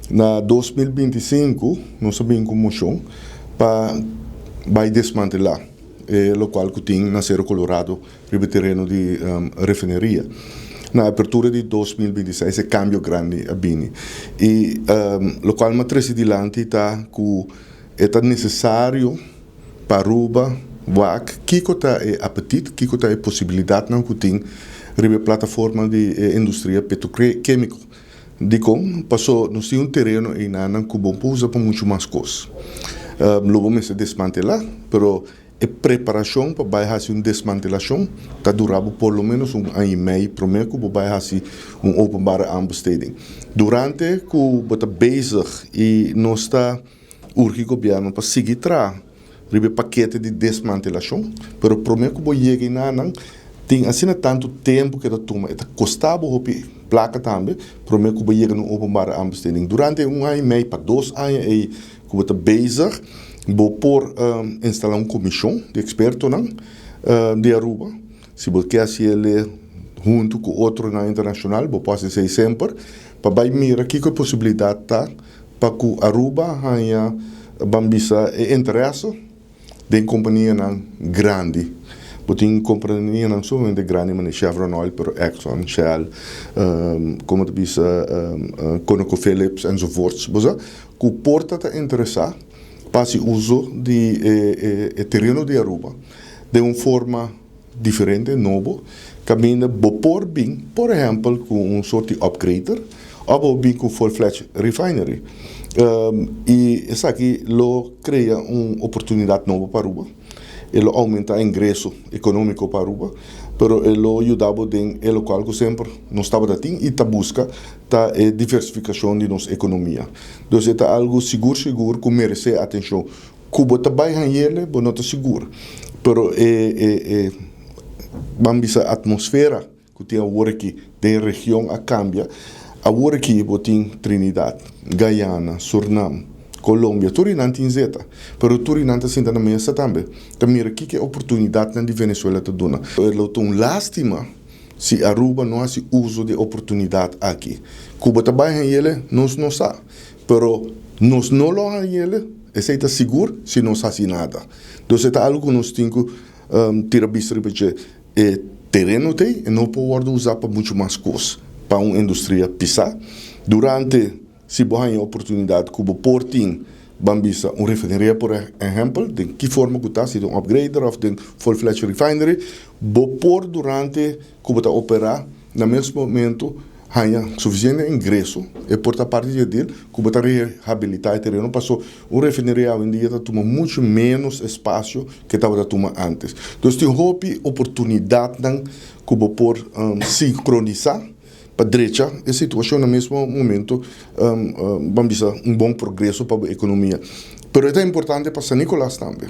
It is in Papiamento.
Na 2025 nos a bin ku moshon pa bai desmantelá e lokual ku tin na Sero Colorado riba e tereno di refineria. Na apertura di 2026 e kambio grandi a bini i lokual mi a trese dilanti ta ku e ta nesesario pa Aruba wak kiko ta e apetit, kiko ta e posibilidatnan ku tin riba e plataforma di e industria petrokemiko. Dikon? Paso nos tin un tereno einanan ku bo por usa pa muchu mas kos. Lo bo mester desmantelá, pero e preparashon pa bai hasi un desmantelashon ta dura bo por lo ménos un aña i mei promé ku bo bai hasi un openbare aanbesteding. Durante ku bo ta bezig i nos ta urgi gobièrnu pa sigui traha riba e pakete di desmantelashon, pero promé ku bo yega einanan tin asina tantu tempu ku e ta tuma, e ta kosta bo hopi plaka tambe promé ku bo yega na un openbare aanbesteding. Durante un aña i mei pa dos aña ei ku bo ta bezig, bo por instalá un komishon di ekspertonan di Aruba. Si bo ke hasi el huntu ku otronan internashonal, bo por hasi esei semper pa bai mira kiko e posibilidat ta pa ku Aruba haña ban bisa e interese den kompanianan grandi. Bo tin kompanianan sumamente grandi manera Chevron Oil, pero Exxon, Shell, komo ta bisa ConocoPhillips enzovoorts. Bo sa ku por ta ta interesá pa hasi uso di e tereno di Aruba den un forma diferente, nobo, kaminda bo por bin, por ehèmpel, ku un sort di upgrader òf bo bin ku full-fledged refinery. I esaki lo krea un oportunidat nobo pa Aruba, e lo oumentá ingreso ekonómiko pa Aruba, pero e lo yuda bo den e lokual ku semper nos tabata tin i ta buska, ta e diversifikashon di nos ekonomia. Dus e ta algu sigur sigur ku meresé atenshon. Ku bo ta bai hañ'ele bo no ta sigur, pero e e e ban bisa atmosfera ku tin awor aki den region a kambia. Awor aki bo tin Trinidad, Guyana, Surnam, Colombia, tur einan tin zeta, pero tur einan ta sinta na mesa tambe ta mira kiko e oportunidatnan di Venezuela ta duna. Lo ta un lastima si Aruba no hasi uso di e oportunidat aki. Ku bo ta bai hañ'ele nos no sa, Pero nos no lo hañ'el, esei ta sigur, si nos hasi nada. Dus e ta algu ku nos tin ku tira bista riba dje. E tereno t'ei e no por wòrdu usá pa muchu mas kos, pa un industria pisá. Durante, si bo haña e oportunidat ku bo por tin, ban bisa, un refineria por ehèmpel, den ki forma ku ta, si den un upgrader òf den full-fledged refinery, bo por durante ku bo ta operá na mes momento haña sufisiente ingreso, e por ta parti di e deal ku bo ta rehabilitá e tereno paso un refineria awendia ta tuma muchu ménos espasio ke tabata tuma ántes. Dus tin hopi oportunidatnan ku bo por sinkronisá pa drecha e situashon na mesmo momento ban bisa un bon progreso pa bo ekonomia. Pero e ta importante pa San Nicolas tambe.